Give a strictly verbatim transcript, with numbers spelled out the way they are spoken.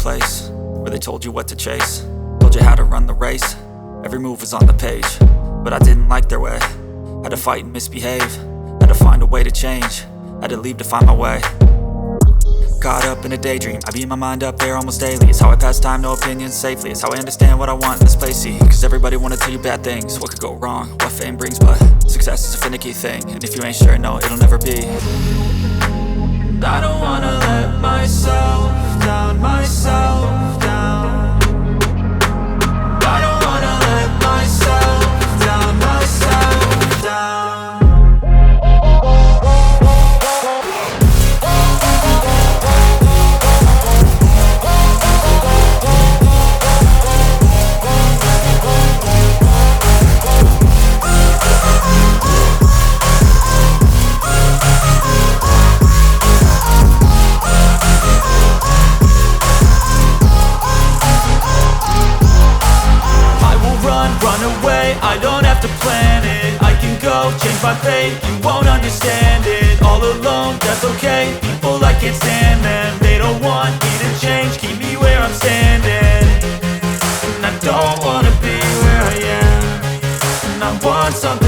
place where they told you what to chase, told you how to run the race. Every move was on the page, but I didn't like their way. Had to fight and misbehave, had to find a way to change, had to leave to find my way. Caught up in a daydream, I beat my mind up there almost daily. It's how I pass time, no opinions safely. It's how I understand what I want in this place. See, cause everybody wanna tell you bad things. What could go wrong? What fame brings, but success is a finicky thing. And if you ain't sure, no, it'll never be. I don't wanna let myself down, myself down. I don't wanna let myself down, myself down. I will run, run away. I don't have to plan it. I can go change my fate. You won't understand it. All alone, that's okay. People, I can't stand them. They don't want me to change. Keep me where I'm standing. And I don't wanna be where I am. And I want something